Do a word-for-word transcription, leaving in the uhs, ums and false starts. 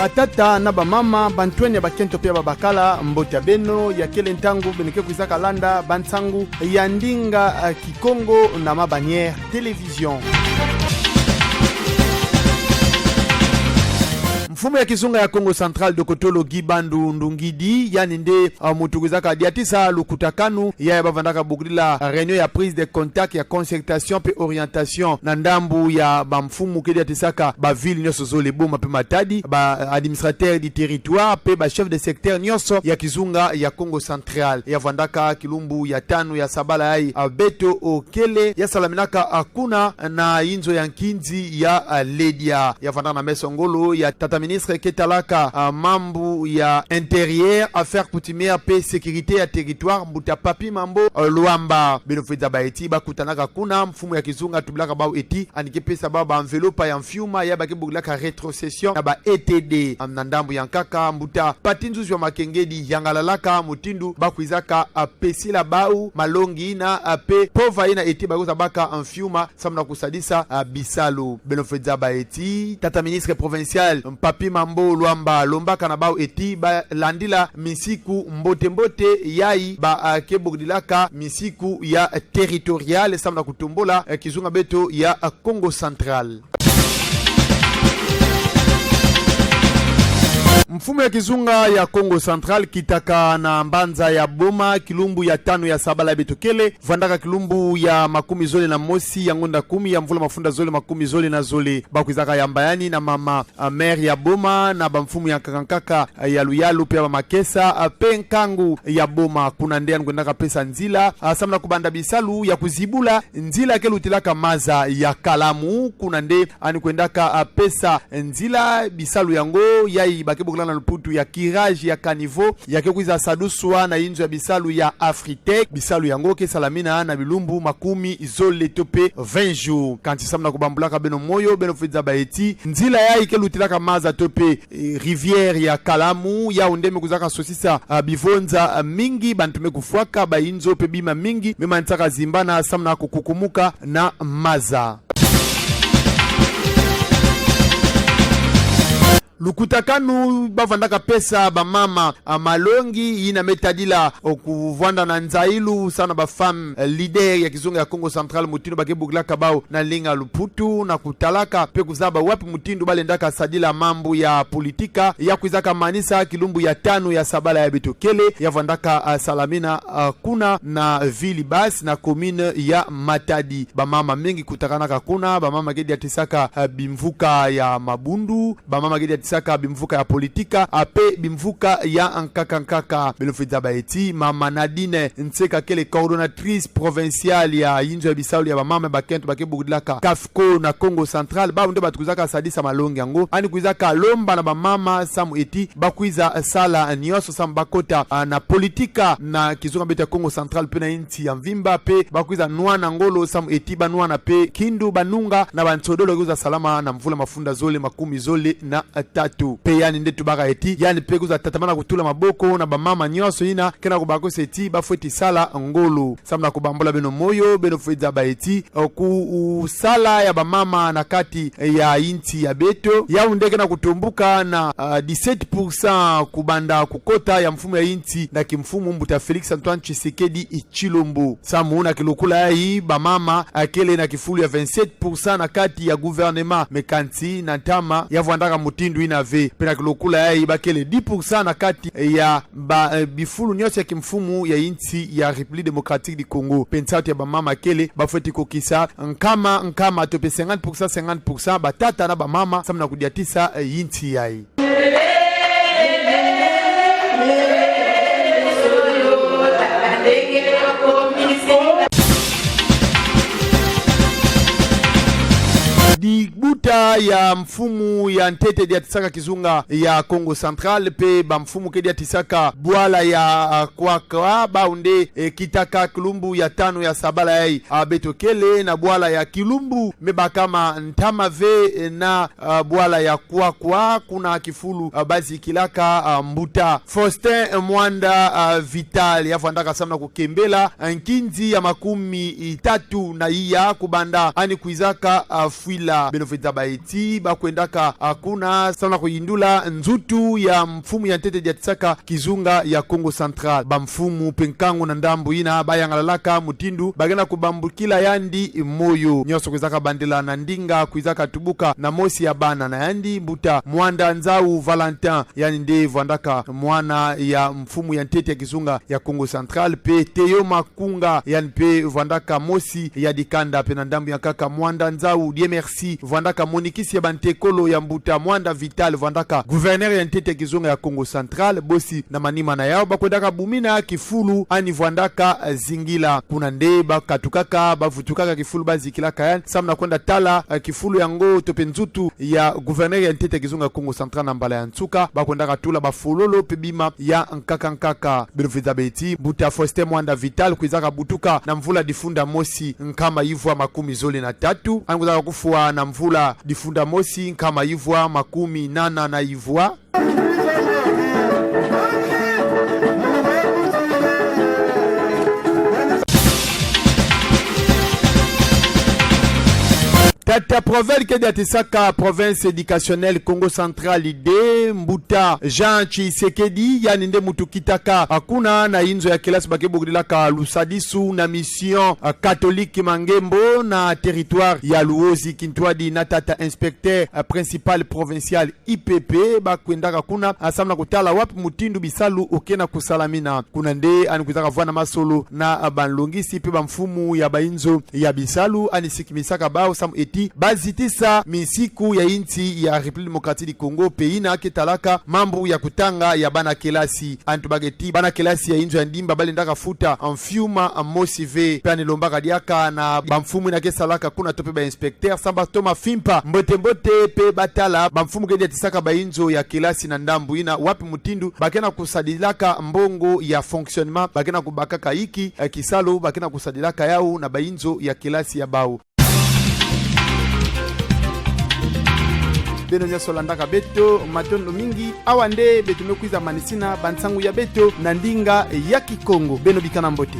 Batata na bamama, bantwenia ya bakento pe ya babakala, mbote ya beno, ya kele ntangu beno ke kwizaka landa bansangu ya ndinga, eh, Kikongo na Ma Bannière Télévision. Mfumu ya kizunga ya Kongo Central, Dokotolo Guy Bandu Ndungidi, yandi nde, ah, muntu kwizaka diatisa lukutakanu ya, ya bavandaka bokila, ah, réunion ya prise de contact, ya concertation pe orientation na ndambu ya bamfumu ke diatisaka bavile nyonso zole, Boma pe Matadi, ba, ah, administrateur du territoire pe ba chef de secteur nyonso ya kizunga ya Kongo Central. Ya vandaka kilumbu ya tanu ya sabala yayi, ah, beto kele, ya salaminaka, ah, kuna na inzo ya nkinzi ya, ah, Ledia. Ya vandaka na meso ngolo ya tata ministre ke talaka, ah, mambu ya intérieur, affaires coutumières pe sécurité ya territoire, mbuta Papy Mambo, ah, Luamba. Beno fwe zaba ti bakutanaka kuna, mfumu ya kizunga tubilaka bawu ti yandi ke pesa bawu ba enveloppe ya mfiuma, ya ba ke bokilaka rétrocession na ba E T D. Ah, na ndambu ya nkaka, mbuta Pathy Nzuzi wa Makengedi yangalalaka mutindu ba kwizaka, ah, pesila bawu malongi yina, ah, pe mpova yina ti ba ke kwiza baka mfiuma samu na kusadisa, ah, bisalu. Beno fwe zaba ti tata ministre provincial, Papy Mambo Luamba, alombaka na bawu ti ba landila misiku mbote-mbote yayi ba, ah, ke bokilaka misiku ya territorial samu na kutombola, eh, kizunga beto ya, ah, Kongo Central. Mfumu ya kizunga ya Kongo Central kitaka na mbanza ya Boma kilumbu ya tanu ya sabala yayi beto kele, vandaka kilumbu ya makumi zole na mosi ya ngonda kumi ya mvula mafunda zole makumi zole na zole. Ba kwizaka yamba yandi na mama, ah, maire ya Boma, na bamfumu ya nkaka-nkaka, ah, ya luyalu pe ya bamakesa, ah, pe nkangu ya Boma. Kuna nde yandi kwendaka pesa nzila, ah, samu na kubanda bisalu ya kuzibula nzila ke lutilaka maza ya Kalamu. Kuna nde yandi kwendaka, ah, pesa nzila, bisalu yango yayi ba ke bokila na luputu ya curage ya caniveau, ya ke kwiza saduswa na inzo ya bisalu ya Afritech. Bisalu yango ke salamina na bilumbu makumi zole to pe vingt jours. Kansi samu na kubambulaka beno moyo, beno fwe zaba ti nzila yayi ke lutilaka maza to pe, eh, rivière ya Kalamu, yawu nde me kwizaka sosisa, ah, bivonza, ah, mingi, bantu me kufwaka, ba inzo pe bima mingi me manisaka zimbana samu na kukukumuka na maza. Lukutakanu ba vandaka pesa bamama, ah, malongi yina me tadila, o, kuvwanda na nzayilu samu na ba femmes, eh, leaders ya kizunga ya Kongo Central, mutindu ba ke bokilaka bawu na ndinga ya luputu, na kutalaka pe kuzaba wapi mutindu ba lendaka sadila mambu ya politika, ya kwizaka manisa kilumbu ya tanu ya sabala yayi beto kele, ya vandaka, ah, salamina, ah, kuna na ville basse na commune ya Matadi. Bamama mingi kutakanaka kuna, bamama ke diatisaka, ah, bimvuka ya mabundu, bamama ke diatisaka bimvuka ya politika, ah, pe bimvuka ya nkaka-nkaka. Beno fwe zaba ti mama Nadine Nseka kele coordonnatrice provinciale ya inzo ya bisalu ya bamama ya bakento ba ke bokilaka CAFCO na Kongo Central, bawu nde bantu kwizaka sadisa malongi yango. Yandi kwizaka lomba na bamama samu ti ba kwiza sala nyonso samu ba kota, ah, na politika na kizunga beto ya Kongo Central pe na insi ya mvimba, pe ba kwiza nwana ngolo samu ti ba nwana pe kindu, ba nunga na bansodolo kwiza salama na mvula mafunda zole makumi zole na tatu. Pe yandi nde tubaka ti yandi pe kwiza tatamana kutula maboko na bamama nyonso yina ke na kubakisa ti ba fweti sala ngolo. Samu na kubambula beno moyo, beno fwe zaba ti, eh, ku, u, sala ya bamama na kati, eh, ya insi ya beto, yawu nde ke na kutombuka na, ah, dix-sept pour cent kubanda kukota ya mfumu ya insi na kimfumu, mbuta Félix Antoine Tshisekedi Tshilombo. Samu na kilokula yayi, bamama, ah, kele na kifulu ya vingt-sept pour cent na kati ya gouvernement, mais kansi na ntama ya vwandaka mutindu yina ve. Pe na kilokula yayi, ba kele dix pour cent na kati ya ba, eh, bifulu nyonso ya kimfumu ya insi ya République Démocratique du Congo. Pe nsatu ya bamama kele ba fweti kokisa nkama nkama to pe cinquante pour cent, cinquante pour cent, batata na bamama, samu na kudiatisa, eh, insi yayi. Dibuta ya mfumu ya ntete diatisaka kizunga ya Kongo Central, pe bamfumu ke diatisaka bwala ya, ah, Kwakwa, bawu nde, eh, kitaka kilumbu ya tanu ya sabala yayi, ah, beto kele na bwala ya Kilumbu, me bakama ntama ve, eh, na, ah, bwala ya Kwakwa, kuna kifulu, ah, bazikilaka, ah, mbuta Faustin Mwanda, ah, Vital, ya vwandaka samu na kukembela, ah, nkinzi ya makumi tatu na iya kubanda yandi kwizaka, ah, fwila Beno fwe zaba ti bakwendaka, ah, kuna samu na kuyindula nzutu ya mfumu ya ntete diatisaka kizunga ya Kongo Central. Bamfumu mpe nkangu na ndambu yina bayangalalaka mutindu bakena kubambukila yandi moyo. Nyonso kwizaka bandela na ndinga kwizaka tubuka na mosi ya bana, na yandi mbuta Mwanda Nzau Valentin, yandi nde vwandaka mwana ya mfumu ya ntete ya kizunga ya Kongo Central, mpe Theo Makunga, yandi mpe vwandaka mosi ya dikanda, mpe na ndambu ya nkaka Mwanda Nzau Dieu Merci, vwandaka monikisi ya bantekolo ya mbuta Mwanda Vital, vwandaka gouverneur ya ntete ya kizunga ya Kongo Central. Bosi na manima na yawu bakwendaka bumina kifulu ani vwandaka, eh, zingila. Kuna nde bakatukaka, bavutukaka kifulu bazikilaka yandi samu na kwenda tala, eh, kifulu yango to mpe nzutu ya gouverneur ya ntete ya kizunga ya Kongo Central. Na mbala ya nsuka bakwendaka tula bafololo mpe bima ya nkaka nkaka. Beno fwe zaba ti mbuta Faustin Mwanda Vital kwizaka butuka na mvula difunda mosi nkama ivwa makumi zole na tatu. Ani kwizaka kufwa na mvula difunda mosi nkama ivwa makumi nana na ivwa. Tata Provel ke diatisaka province éducationnelle Kongo Central de, mbuta Jean Tshisekedi, yandi nde muntu kitaka, ah, kuna na inzo ya kelasi ba ke bokilaka Lusadisu na mission, ah, catholique Mangembo na territoire ya Luozi Kintwadi, na tata inspecteur, ah, principal provincial I P P, bakwendaka kuna, ah, samu na kutala wapi mutindu bisalu okena kusalamina. Kuna nde ani kwizaka vwanda masolo na, ah, banlongisi mpe bamfumu ya bainzo ya bisalu, ani sikimisaka bawu samu eti bazitisa misiku ya insi ya République Démocratique du Congo, mpe yina ke talaka mambu ya kutanga ya bana kelasi. Ani tubaka ti bana kelasi ya inzo ya ndimba balendaka futa mfiuma mosi ve. Mpe ani lombaka diaka na bamfumu yina ke salaka kuna to mpe ba inspecteur samu batoma fimpa mbote mbote mpe batala bamfumu ke diatisaka bainzo ya kelasi na ndambu yina wapi mutindu bakena kusadilaka mbongo ya fonctionnement, bakena kubakaka inki, eh, kisalu bakena kusadilaka yawu na bainzo ya kelasi ya bawu. Beno nyonso landaka beto, matondo mingi. Awa nde beto me kwiza manisina bansangu ya beto na ndinga ya Kikongo. Beno bikana mbote.